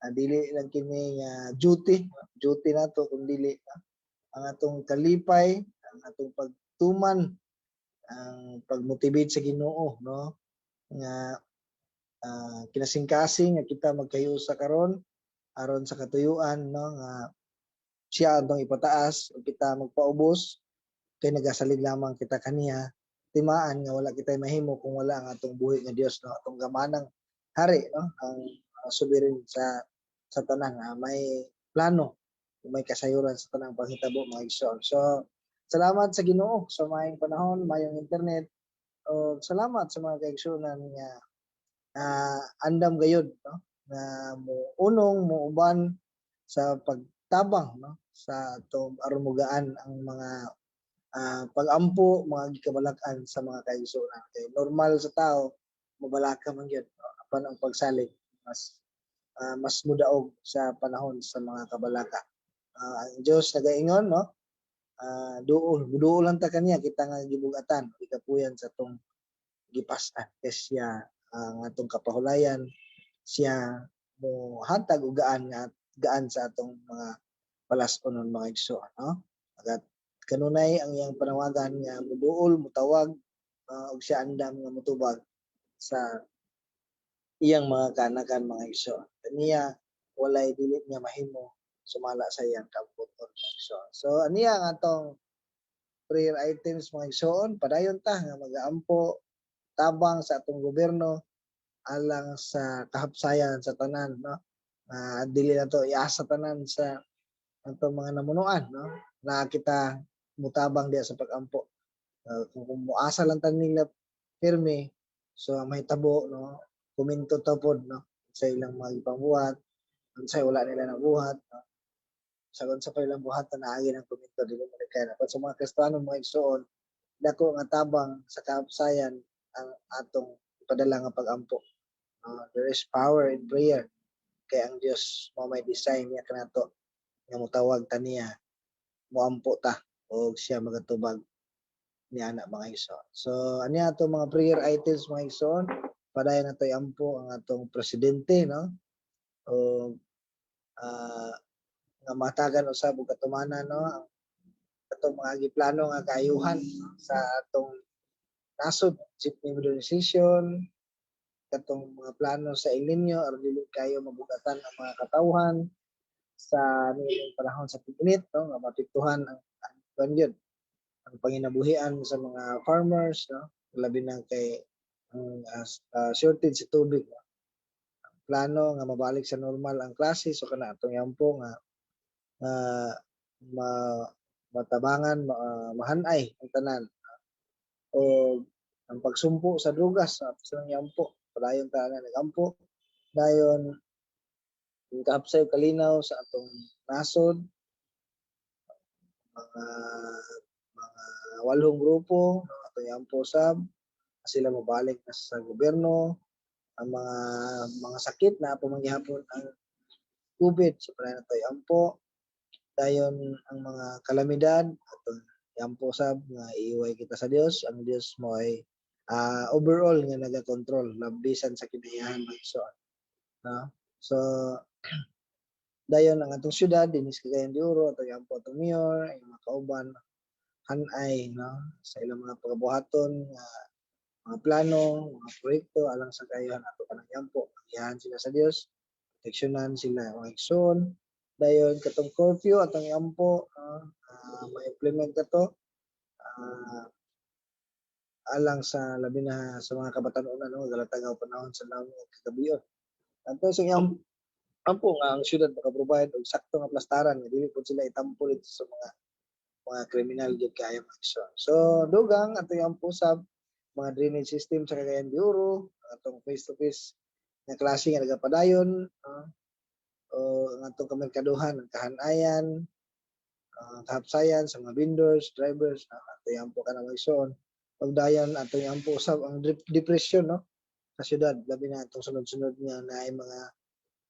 Dili lang kini nga duty, duty nato kung dili, no? Ang atong kalipay, ang atong pagtuman, ang pagmotivate sa Ginoo, no, nga kinasingkasing nga kita magkahiusa karon aron sa katuyuan, no, nga siya atong ipataas ug kita magpaubos kay nagasalig lamang kita kaniya. Timaan nga wala kitay mahimo kung wala ang atong buhi nga Dios, no, atong gamanang hari, no, ang sovereign sa tanan nga may plano, may kasayuran sa tanang panghitabo, mga igsoon. So salamat sa Ginoo sa maayong panahon, maayong internet, o salamat sa mga kaigsuonan nga andam gayud, no, nga mo unong mo uban sa pagtabang, no, sa atong aron mugaan ang mga pag-ampo, mga gikabalak-an sa mga kaigsuonan, kay normal sa tao mabalaka man gyud, no? Apan ang pagsalig mas mudaog sa panahon sa mga kabalaka. Ang Dios nagaingon, no, duol duol lang ta kaniya, kita nga gibugatan, gikapuyan sa atong gipas-an, kay siya ang atong kapahulayan, siya mo hatag og gaan nga gaan sa atong mga palas-onon, mga igsoon, no. Agat kanunay ang iyang panawagan nga muduol, mutawag, ug siya andam nga mutubag sa iyang mga kaanakan, mga igsoon. Kaniya walay dili niya mahimo sumala sa iyang kabubut-on, mga igsoon. So aniya ang atong prayer items, mga igsoon. Padayon ta nga magaampo, tabang sa atong gobyerno alang sa kahapsayan sa tanan, no, dili na to iasa tanan sa atong mga namunuan, no, na kita mutabang diya sa pag-ampo. Kung muasa lang tan nila pirmi, so ang mahitabo, no, komento ta pod, no, sa ilang mga gipangbuhat, unsay wala nila nabuhat, no? Sa unsa pa ilang buhatan, naagi ng komento, dili mo kaya na. Sa mga Kristiyano, mga igsoon, dako nga tabang sa kahapsayan ang atong ipadala nga pag-ampo. There is power in prayer. Kay ang Dios mo may design niya kanato nga motawag ta niya, moampo ta og siya magatubag niya ana, mga igsoon. So ani ato mga prayer items, mga igsoon. Padayon nato iampo ang atong presidente, no, o nga matagan usab og katumanan, no, ang atong mga giplano nga kaayuhan sa atong nasod, jeepney modernization, katong mga plano sa El Nino aron dili kayo mabugatan ang mga katawhan sa niining panahon sa tig-init, no, nga maapektuhan ang kuan gyud, ang panginabuhian sa mga farmers, no, labi na kay ang shortage sa tubig, no? Plano nga mabalik sa normal ang klase, so kana atong iampo nga ma matabangan, mahanay ang tanan o ang pagsumpo sa drugas sa silang iampo. Padayon ta nga nagampo. Dayon ang kaapsay ug kalinaw sa atong nasod, mga walhong grupo, no, atong iampo sab sila mobalik na sa gobyerno. Ang mga sakit na pamanggihapon ang COVID, so padayon nato iampo. Dayon ang mga kalamidad, atong iampo sab nga iiway kita sa Dios. Ang Dios mo ay overall nga nagakontrol bisan sa kinayahan, mga igsoon, no. So dayon ang atong syudad dinhi sa Cagayan de Oro, atong iampo atong mayor, ang mga kauban, hanay, no, sa ilang mga pagabuhaton nga mga plano, mga proyekto alang sa kaayohan, ato kanang iampo. Agihan sila sa Dios, proteksyonan sila, mga igsoon. Dayon katong curfew, atong iampo ma-implement kato alang sa labi na sa mga kabatan-onan, no, galatagaw panahon sa nawong kagabion. Anto sa iyang ampo nga ang syudad maka-provide og sakto nga plastaran nga dili pud sila itampol dito sa mga kriminal gyud kaayo, mga igsoon. So dugang ato iampo sa mga drainage system sa Cagayan de Oro, atong face to face nga klase nga nagapadayon, o ang atong kamerkaduhan, ang kahanayan, kahapsayan sa mga vendors, drivers, ato iampo kana, mga igsoon. Pagdayon ato iampo usab ang depression, no, sa syudad, labi na atong sunod-sunod nga naay mga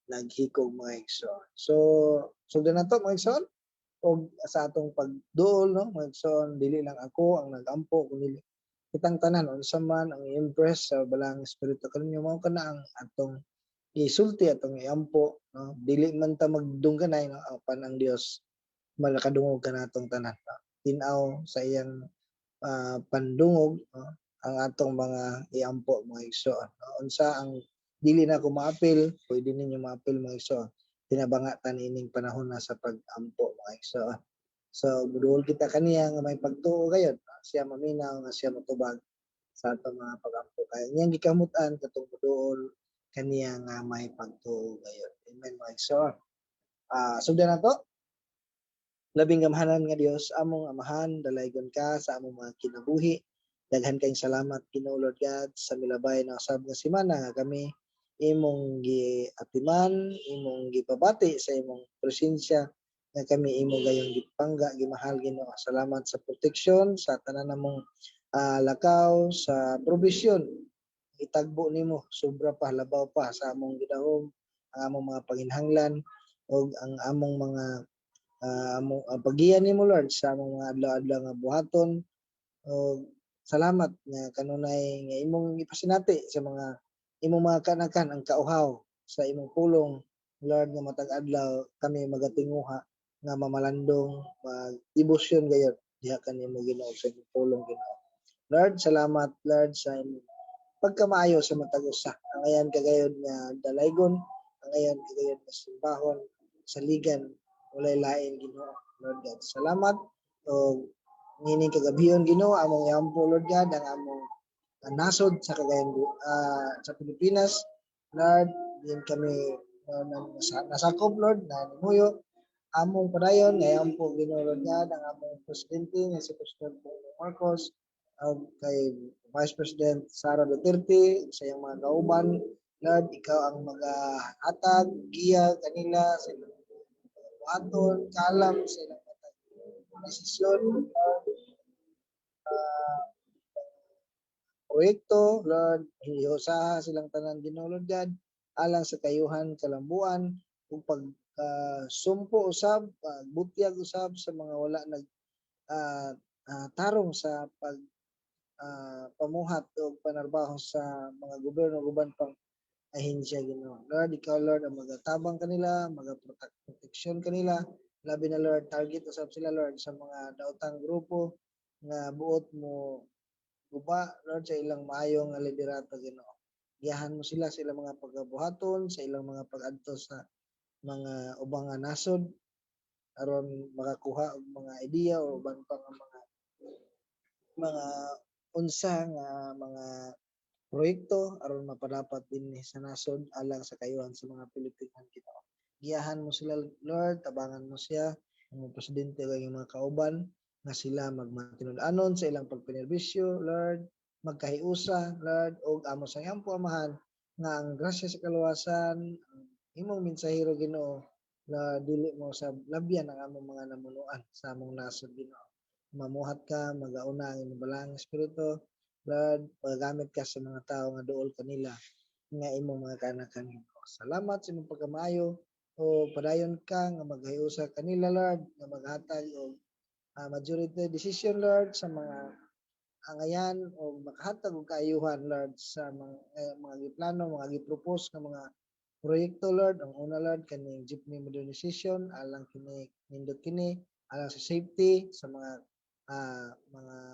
naghikog, mga igsoon. So sugdan nato, mga igsoon, og sa atong pagduol, no, mga igsoon, dili lang ako ang nagampo kundi kitang tanan. Unsa man ang impress sa Balaang Espiritu kaninyo, mao kana ang atong gisulti, atong iampo, no? Dili man ta magdungganay, no? Apan ang Dios malakadungog kanatong tanan, no? Tin-aw sa iyang pandungog, no? Ang atong mga iampo, mga igsoon, no? Unsa ang dili na ko maapil, pwede ninyo maapil, mga igsoon. Tinabanga ta niining panahon na sa pag-ampo, mga igsoon. So muduol kita kaniya nga may pagtuo gayon, no? Siya maminaw nga siya motubag sa atong mga pag-ampo, kay iyang gikamut-an katong muduol kaniya nga may pagtuo gayon. Amen, mga igsoon. Sugdan nato. Labing gamhanan nga Dios, among Amahan, dalaygon ka sa among mga kinabuhi. Daghan kayong salamat, Ginoo Lord God, sa milabay na usab nga semana nga kami imong giatiman, imong gipabati sa imong presensya nga kami imo gayong gipangga, gimahal, Ginoo. Salamat sa proteksyon sa tanan namong lakaw, sa provision itagbo nimo sobra pa, labaw pa sa among gidahom, ang among mga panginhanglan ug ang among mga among paggiya nimo, Lord, sa among mga adlaw-adlaw nga buhaton. Ug salamat nga kanunay nga imong ipasinati sa mga imong mga kanakan ang kauhaw sa imong pulong, Lord, nga matag adlaw kami magatinguha nga mamalandong, mag-debosyon gayon diha kanimo, Ginoo, sa imong pulong, Ginoo. Lord, salamat, Lord, sa imong pagkamaayo sa matag usa. Angayan kagayon nga dalaygon, angayan kagayon nga simbahon, saligan, walay lain, Ginoo, Lord God. Salamat og niining kagabhion, Ginoo, among iampo, Lord God, ang among nasod sa Cagayan sa Pilipinas. Lord, diin kami nasakop, Lord, na nimuyo. Among padayon nga iampo, Ginoo Lord God, ang among presidente nga si President Bongbong Marcos ug kay Vice President Sara Duterte sa iyang mga kauban. Lord, ikaw ang magahatag, giya kanila sa ilang buhaton, kaalam sa ilang matag desisyon, Lord, proyekto, Lord, hiusaha silang tanan, Ginoo Lord God, alang sa kayuhan, kalambuan, ug pag sumpo usab, pagbutyag usab sa mga wala nag tarong sa pag pamuhat o panarbaho sa mga gobyerno ug uban pang ahensya, Ginoo. Lord, ikaw, Lord, ang magatabang kanila, magaproteksyon kanila, labi na, Lord, target usab sila, Lord, sa mga daotang grupo nga buot mo guba, Lord, sa ilang maayong nga liderato, Ginoo. Giyahan mo sila sa ilang mga pagabuhaton, sa ilang mga pag-adto sa mga ubang nga nasod aron makakuha og mga idea o uban pa nga mga unsa nga mga proyekto aron mapadapat dinhi sa nasod alang sa kayuhan sa mga Pilipino, Ginoo. Giyahan mo sila, Lord, tabangan mo siya, ang mga presidente ug ang mga kauban nga sila magmatinud-anon sa ilang pagpinerbisyo, Lord, magkahiusa, Lord, ug amo sa iyang Amahan nga ang grasya sa kaluwasan, ang imong mensahero, Ginoo, na dili mo sa labyan ang among mga namunuan sa among nasod, Ginoo. Mamuhat ka, magauna ang imong balaang espiritu, Lord, magagamit ka sa mga tao nga duol kanila nga imong mga kaanakan, Ginoo. Salamat sa imong pagkamaayo o padayon ka nga maghiusa kanila, Lord, nga maghatag og majority decision, Lord, sa mga angayan o makahatag og kaayuhan, Lord, sa mga mga giplano, mga gipropose nga mga proyekto, Lord. Ang una, Lord, kaning jeepney modernization, alang kini nindot kini alang sa safety sa mga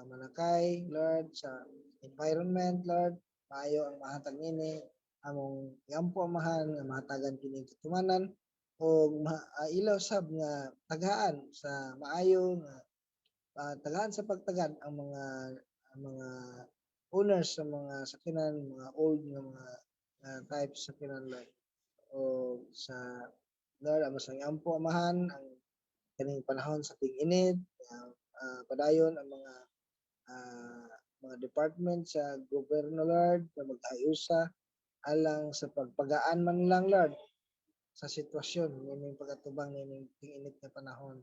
manakay, Lord, sa environment, Lord, maayo ang mahatag nini. Among iampo, Amahan, nga mahatagan kini katumanan og ilaw sab nga tagaan sa maayo nga tagaan sa pagtagad ang mga owners sa mga sakyanan, mga old nga mga types sa sakyanan, Lord. O sa Lord, amo sa iampo, Amahan, ang kaning panahon sa ting-init, padayon ang mga department sa gobyerno, Lord, na magayusa alang sa pagpagaan man lang, Lord, sa sitwasyon nining pag-atubang nining ting-init nga panahon,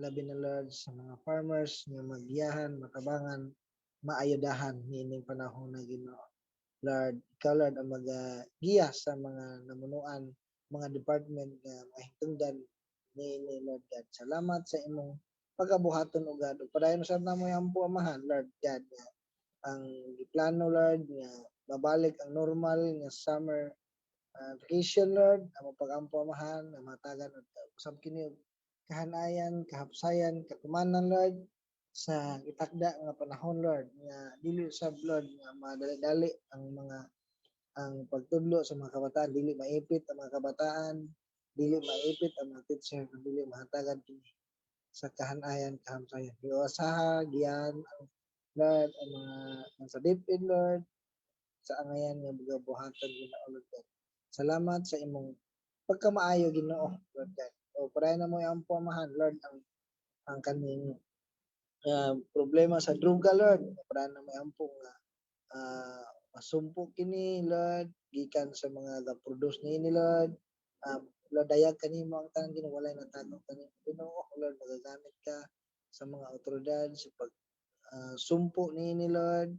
labi na, Lord, sa mga farmers nga magiyahan, matabangan, maayudahan niining panahon na, Ginoo. Lord, ikaw, Lord, ang magagiya sa mga namunuan, mga department nga mahitungdan niini, Lord God. Salamat sa imong pagabuhaton, o God. Ug padayon usab namo iampo, Amahan, Lord God, nga ang giplano, Lord, nga babalik ang normal nga summer. Vacation, Lord, among pagampo, Amahan, nga matagan usab kini og kahanayan, kahapsayan, katumanan, Lord, sa itakda nga panahon, Lord, nga dili usab, Lord, nga madali-dali ang pagtudlo sa mga kabataan, dili maipit ang mga kabataan, dili maipit ang mga teacher, kun dili mahatagan kini sa kahanayan, kahamsayan. Giusaha, giyan ang Lord, ang mga ang sa DepEd, Lord, sa angayan nga mga buhaton, Ginoo, Lord God. Salamat sa imong pagkamaayo, Ginoo, Lord God. O padayon namo iampo, Amahan, Lord, ang kaning problema sa droga, Lord. Padayon namo iampo nga masumpo kini, Lord, gikan sa mga ga-produce niini, Lord. Lord, dayag kanimo ang tanan, Ginoo, walay natago kanimo, Ginoo. Lord, magagamit ka sa mga otoridad sa pag sumpo niini, Lord,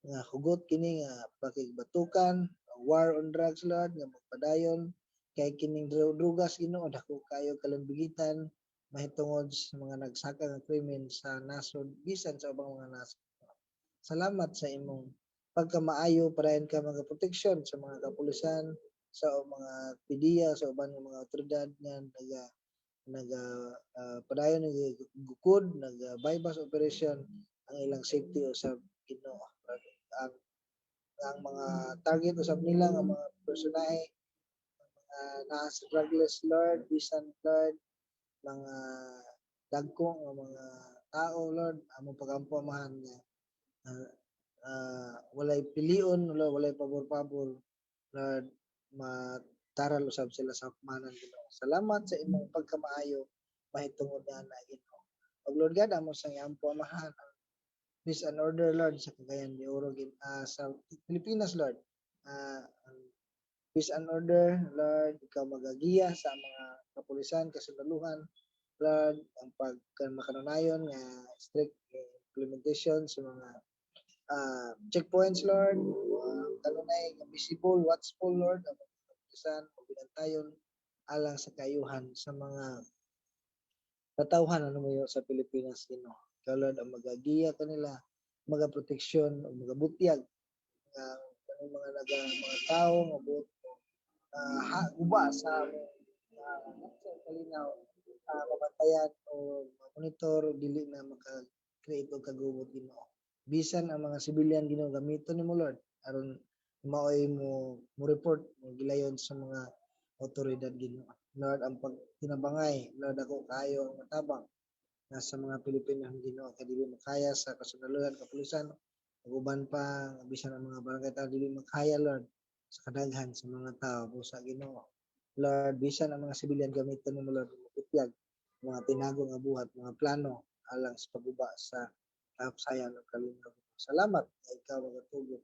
nga hugot kini nga pakigbatukan war on drugs, Lord, nga magpadayon kay kining drugas, Ginoo, dako kayo kalambigitan mahitungod sa mga nagsaka nga krimen sa nasod bisan sa ubang mga nasod. Salamat sa imong pagkamaayo. Padayon ka mga proteksyon sa mga kapulisan, sa mga PDEA, sa uban nga mga otoridad nga naga naga padayon nagugukod, naga bypass operation ang ilang safety usab, Ginoo. Ang mga target usab nila nga mga personahe, mga naa sa drug list, Lord, bisan, Lord, mga dagko nga mga tao, Lord, among pagampo, Amahan, nga walay pilion, Lord, walay pabor-pabor, Lord, mataral usab sila sa hukmanan, Ginoo. Salamat sa imong pagkamaayo mahitungod ana, Ginoo. Ug Lord God, amo sang iampo, Amahan, ang peace and order, Lord, sa Cagayan de Oro, sa Pilipinas, Lord. Ang peace and order, Lord, ikaw magagiya sa mga kapulisan, kasundaluhan, Lord, ang pag makanunayon nga strict implementation sa mga checkpoints, Lord, kanunay nga visible, watchful, Lord, ang mga kapulisan o binantayon alang sa kayuhan sa mga katawhan ano mo sa Pilipinas, Ginoo. Ikaw, Lord, ang magagiya kanila, magaproteksyon o magabutyag nga kanang mga naga mga tao nga buot guba sa among kalinaw, mabantayan o monitor, dili na maka-create og kagubot, Ginoo. Bisan ang mga civilian, Ginoo, gamiton nimo, Lord, aron maoy mo mo report mo gilayon sa mga otoridad, Ginoo. Lord, ang pagtinabangay, Lord, ako kaayo ang matabang na sa mga Pilipino, Ginoo, kay dili makaya sa kasundaluhan, kapulisan ug uban pa, bisan ang mga barangay tao dili makaya, Lord, sa kadaghan sa mga tao busa, Ginoo. Lord, bisan ang mga civilian gamiton nimo, Lord, moputiyag mga tinago nga buhat, mga plano alang sa pagguba sa kahapsayan ug kalinaw. Salamat nga ikaw magatugot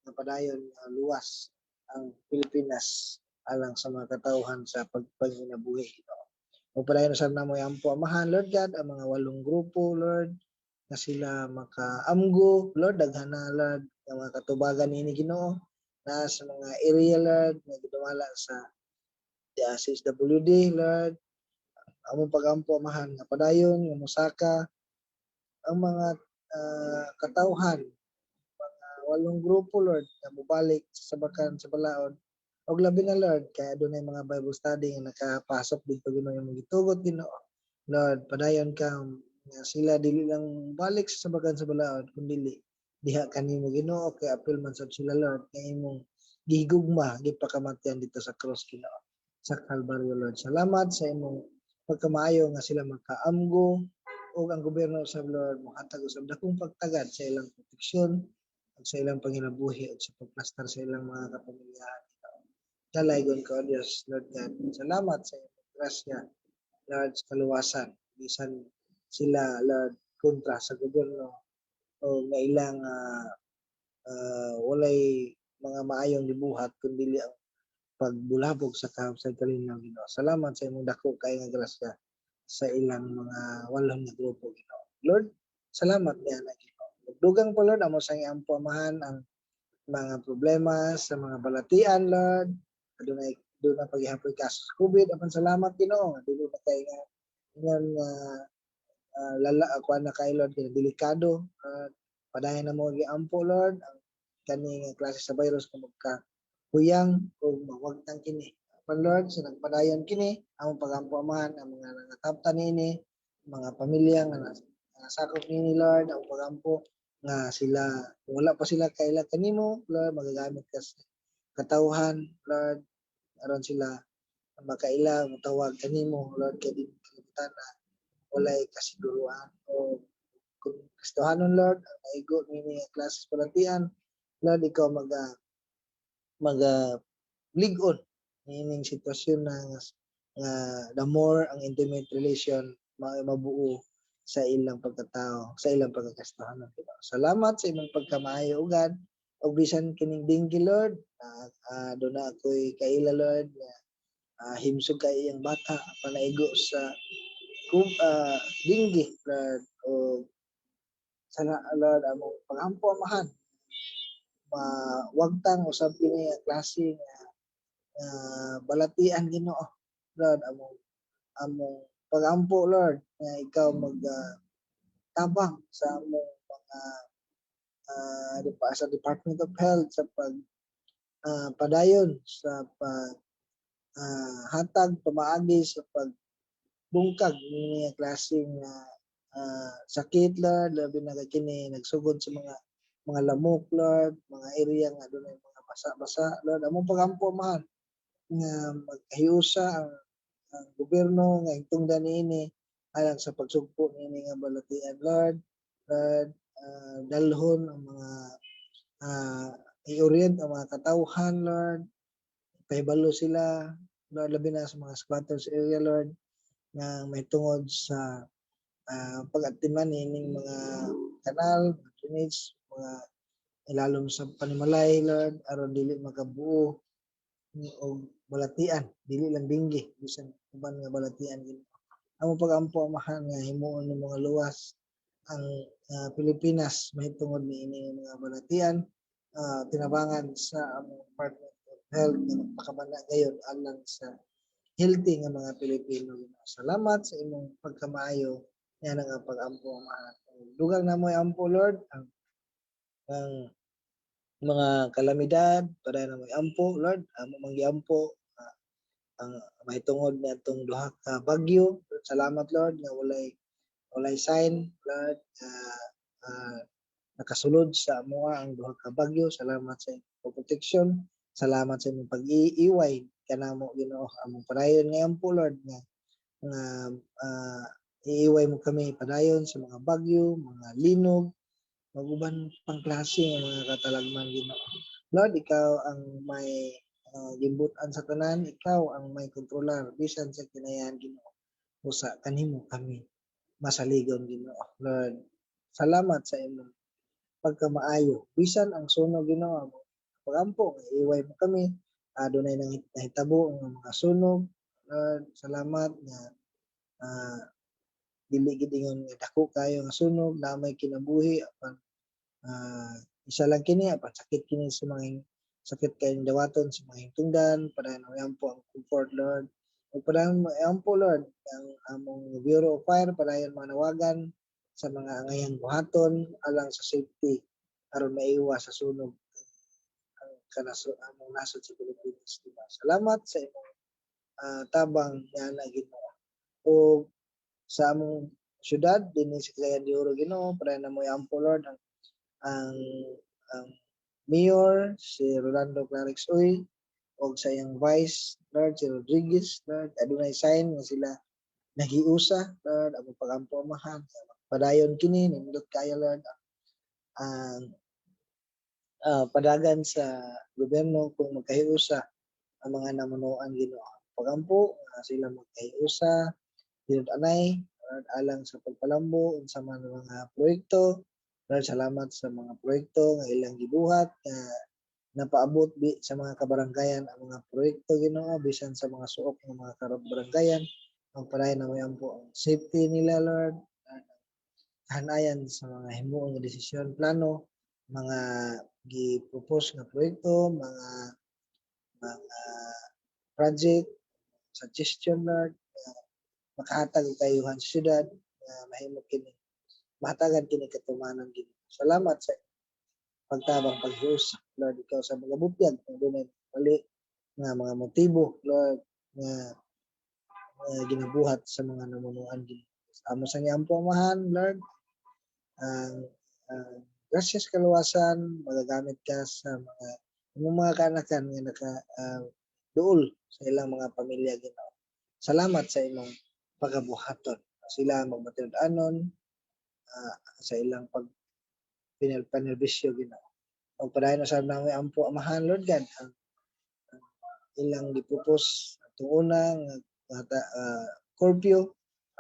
nga padayon nga luwas ang Pilipinas alang sa mga katawhan sa pagpanginabuhi, Ginoo. Ug padayon usab namo iampo, Amahan, Lord God, ang mga walong grupo, Lord, nga sila makaamgo, Lord, daghan na, Lord, nga mga katubagan niini, Ginoo, na sa mga area, Lord, nga gidumala sa CSWD, Lord. Among pagampo, Amahan, nga padayon nga mosaka ang mga katawhan, mga walong grupo, Lord, nga mobalik sa sabakan sa balaod og labi na, Lord, kay adunay mga Bible study nga nakapasok didto, Ginoo, imong gitugot, Ginoo. Lord, padayon ka nga sila dili lang balik sa sabakan sa balaod kun dili diha kanimo, Ginoo, kay apil man sad sila, Lord, nga imong gihigugma, gipakamatayan didto sa cross, Ginoo, sa Kalbaryo, Lord. Salamat sa imong pagkamaayo nga sila makaamgo ug ang gobyerno sa, Lord, mohatag usab dakong pagtagad sa ilang proteksyon ug sa ilang panginabuhi ug sa pagplastar sa ilang mga kapamilyahan. Dalaygon ka, O Dios, Lord God. Salamat sa imong grasya, Lord, sa kaluwasan. Bisan sila, Lord, kontra sa gobyerno o nga ilang walay mga maayong gibuhat kun dili ang pagbulabog sa sa kalinaw, Ginoo. Salamat sa imong dako kay nga grasya sa ilang mga walong nga grupo, Ginoo. Lord, salamat niya na, Ginoo. Dugang po, Lord, amo sang iampo, Amahan, ang mga problema sa mga balatian, Lord. Adunay doon na pagihapon kaso sa COVID apan salamat, Ginoo, dili na kay nga ngan nga lala kuan na kay, Lord, kay delikado. Padayon na mo giampo, Lord, ang kani nga klase sa virus kung magka huyang ug mawagtang kini. Apan Lord, sa nagpadayon kini, among pagampo, Amahan, ang mga nangataptan niini, mga pamilya nga nasakop niini, Lord, ang pagampo nga sila, kung wala pa sila kaila kanimo, Lord, magagamit ka sa katawhan, Lord, aron sila makaila, mutawag kanimo, Lord, kay di kalibutan na walay kasiguruan o kung Kristohanon, Lord, ang naigo nini nga klase balatian, Lord, ikaw maga lig-on niining sitwasyon na nga the more ang intimate relation mabuo sa ilang pagkatao, sa ilang pagkakristohanon. Diba? Salamat sa imong pagkamaayo ugad ug bisan kining dengue, Lord, duna ako'y kaila, Lord, nga himsog kay iyang bata panaigo sa dengue, Lord, o sana, Lord, among pagampo, Amahan, mawagtang usab kini nga klase nga balatian, Ginoo. Lord, among pagampo, Lord, nga ikaw mag tabang sa among mga sa Department of Health sa pag padayon sa pag hatag pamaagi sa pagbungkag niini nga klase nga sakit, Lord, labi na kay kini nagsugod sa mga lamok, Lord, mga area nga adunay mga basa-basa, Lord. Among pagampo, Amahan, nga magkahiusa ang gobyerno nga itungdan niini alang sa pagsugpo niini nga balatian, Lord. Lord, dalhon ang mga i-orient ang mga katawhan, Lord, pahibalo sila, Lord, labi na sa mga squatters area, Lord, nga may tungod sa pag-atiman niining mga kanal, mga drainage, mga ilalom sa panimalay, Lord, aron dili makabuo og balatian, dili lang dengue, bisan uban nga balatian, Ginoo. Among pagampo, Amahan, nga himuon nimo nga luwas ang Pilipinas mahitungod niini mga balatian, tinabangan sa among Department of Health nga magpakamana gayon alang sa healthy nga mga Pilipino. Ginoo. Salamat sa imong pagkamaayo nga nga pag-ampo, Amahan. Dugang namoy ampo, Lord, ang mga kalamidad para namoy ampo, Lord, amo mang giampo ang mahitungod niadtong duha ka bagyo. Salamat, Lord, nga walay sign, Lord, nga nakasulod sa amoa ang duha ka bagyo. Salamat sa imong protection. Salamat sa imong pag-iiway kanamo, Ginoo. Among padayon nga ampo, Lord, nga iiway mo kami padayon sa mga bagyo, mga linog, mag uban pang klase nga mga katalagman, Ginoo. Lord, ikaw ang may gimbut-an sa tanan, ikaw ang may kontrolar bisan sa kinayan, Ginoo. Usa kanimo kami masaligon, Ginoo. Lord, salamat sa imong pagkamaayo. Bisan ang sunog, Ginoo, among pagampo nga iway mo kami. Adunay nang nahitabo nga mga sunog. Lord, salamat nga dili gid ingon nga dako kayo nga sunog, na may kinabuhi apan isa lang kini, apan sakit kini sa mga sakit kayong dawaton sa mga hintungdan. Padayon ampo ang comfort, Lord, ug padayon ampo, Lord, ang among Bureau of Fire padayon manawagan sa mga angayang buhaton alang sa safety aron maiwas sa sunog ang kanaso among nasod sa Pilipinas, diba? Salamat sa imong tabang nga na, Ginoo. Ug sa among syudad dinhi sa Cagayan de Oro, Ginoo, padayon namo ampo, Lord, ang mayor si Rolando Klarex Uy og sa iyang vice, Lord, si Rodriguez. Lord, adunay sign nga sila nagiusa, Lord. Among pagampo, Amahan, padayon kini. Nindot kaayo, Lord, ang padagan sa gobyerno kung magkahiusa ang mga namunuan, Ginoo. Pagampo nga sila magkahiusa tinud-anay, Lord, alang sa pagpalambo unsa man ang mga proyekto. Lord, salamat sa mga proyekto nga ilang gibuhat nga napaabot bi sa mga kabaranggayan ang mga proyekto, Ginoo, bisan sa mga suok ng mga kabaranggayan. Ang padayon na ampo ang safety nila, Lord, kahanayan sa mga himuon nga desisyon, plano, mga gi-propose nga proyekto, mga project suggestion, Lord, nga makahatag og kayuhan sa syudad nga mahimo kini mahatagan kini katumanan, Ginoo. Salamat sa pagtabang paghiusa, Lord. Ikaw sa mga bupyag kung dunay mali nga mga motibo, Lord, nga ginabuhat sa mga namunuan, Ginoo. Amo sa niyang Amahan, Lord, ang grasyas kaluwasan magagamit ka sa mga imong mga kaanakan nga naka duol sa ilang mga pamilya, Ginoo. Salamat sa imong pagabuhaton. Sila magmatinud-anon sa ilang pag panerbisyo, Ginoo. Og padayon na sa nami ampo Amahan, Lord God, ang ilang gipropose atong una nga curfew,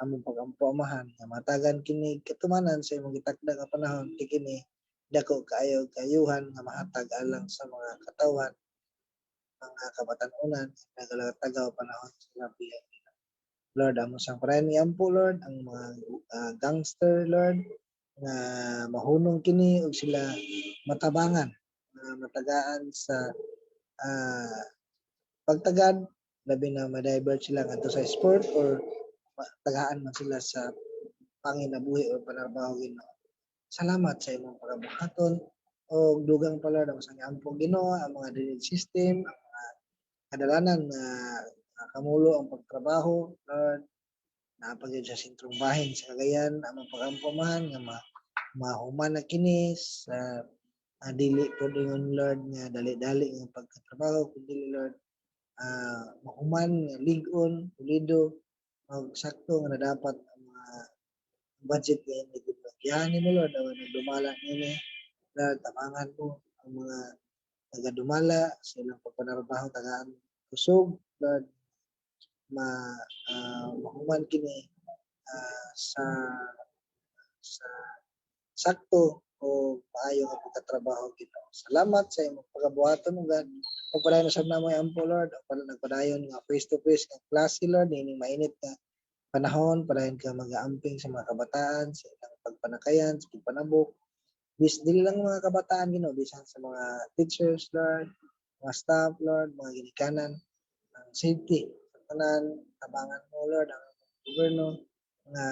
among pagampo, Amahan, nga matagan kini katumanan sa imong gitakda nga panahon kay kini dako kaayo kayuhan nga mahatag alang sa mga katawhan, mga kabatan-onan nagalatagaw panahon sa labihan. Lord, amo sang padayon ni ampo, Lord, ang mga gangster, Lord, nga mahunong kini ug sila matabangan, matagaan sa pagtagad, labi na ma-divert sila ngadto sa sport or tagaan man sila sa panginabuhi o panarbaho, Ginoo. Salamat sa imong pagabuhaton og dugang pa, Lord, ang sa ampo, Ginoo, ang mga drainage system, ang mga kadalanan nga kamulo ang pagtrabaho, Lord, naa pa gyud sa sentrong bahin sa Cagayan. Among pagampo, Amahan, nga mahuman na kini sa dili pod ingon, Lord, nga dali-dali nga pagkatrabaho kundi, Lord, mahuman nga lig-on, pulido og sakto nga na dapat ang mga budget nga ini. Giyahan nimo, Lord, ang nagdumala niini. Lord, tabangan mo ang mga nagadumala sa ilang pagpanarbaho, tagaan kusog, Lord, ma mahuman kini sa sakto o maayo nga pagkatrabaho, Ginoo. Salamat sa imong pagabuhaton, o God. Pagpadayon usab namo ampo, Lord, ang pala nagpadayon nga face to face nga klase, Lord, niining mainit nga panahon, padayon ka mag-aamping sa mga kabataan sa ilang pagpanakayan, sa pagpanabok. Bis dili lang mga kabataan, Ginoo, bisan sa mga teachers, Lord, mga staff, Lord, mga ginikanan, ang safety sa tanan, tabangan mo, Lord, ang gobyerno nga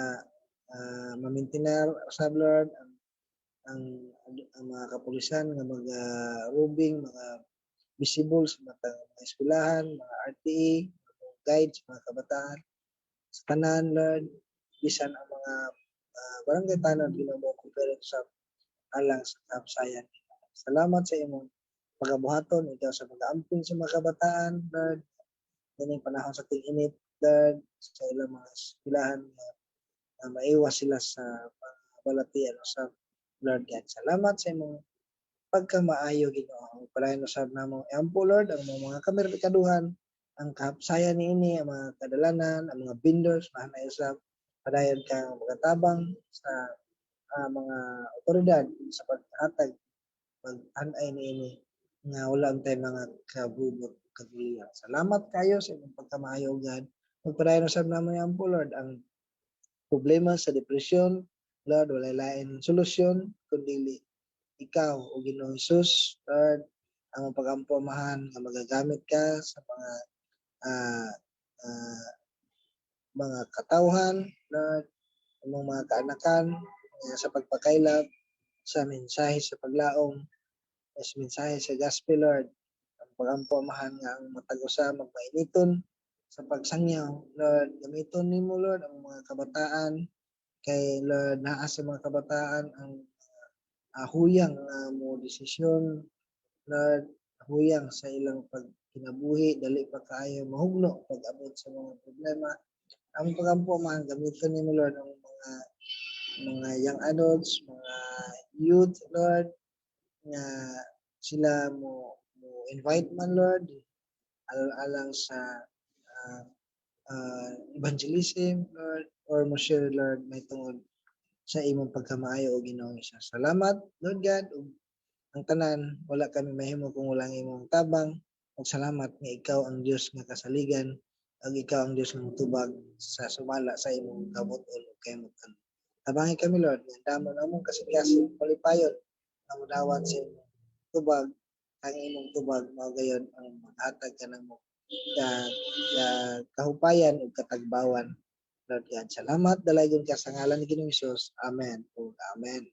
mamintinar usab, Lord, ang mga kapulisan nga mag roving, mga visible sa mga eskwelahan, mga RTA, mga guide sa mga kabataan. Sa tanan, Lord, bisan ang mga barangay tanod, Ginoo, mo cooperate sa alang sa kapsayan. Salamat sa imong pagabuhaton, ikaw sa pag-aamping sa mga kabataan, Lord, kining panahon sa ting-init, Lord, sa ilang mga eskwelahan nga maiwas sila sa mga balatian sa Lord God. Salamat sa imong pagkamaayo, Ginoo. Padayon usab namo ampo, Lord, ang mga kamerkaduhan, ang kahapsayan niini, ang mga kadalanan, ang mga vendors, mahanay usab padayon kang magatabang sa mga otoridad sa paghatag pag-anay niini nga wala tay mga kabubot kagulian. Salamat kayo sa imong pagkamaayo, God. Magpadayon usab namo ampo, Lord, ang problema sa depresyon, Lord, walay lain solusyon kundi ikaw o Ginoong Hesus, Lord, ang pagampo, Amahan, nga magagamit ka sa mga mga katawhan, Lord, imong mga kaanakan sa pagpakaylap sa mensahe sa paglaom, sa mensahe sa gospel, Lord. Ang pagampo, Amahan, nga ang matag usa magmainiton sa pagsangyaw, Lord, gamiton nimo, Lord, ang mga kabataan kay, Lord, naa sa mga kabataan ang huyang nga mo desisyon, Lord, huyang sa ilang pagkinabuhi, dali pa kaayo mahugno pag-abot sa mga problema. Ang pagampo, Amahan, gamiton nimo, Lord, ang mga young adults, mga youth, Lord, nga sila mo invite man, Lord, alang sa evangelism, Lord, or mo share, Lord, may tungod sa imong pagkamaayo o Ginoong Hesus. Salamat, Lord God, ug ang tanan wala kami mahimo kung walang imong tabang. Ug salamat nga ikaw ang Dios nga kasaligan ug ikaw ang Dios nga motubag sa sumala sa imong kabut-on ug kaimutan. Tabangi kami, Lord, nga damon among kasing-kasing palipayon nga modawat sa imong tubag, ang imong tubag mao gayon ang maghatag kanamo ka kahupayan ug katagbawan, Lord God. Salamat, dalaygon ka sa ngalan ni Ginoong Hesus. Amen ug amen.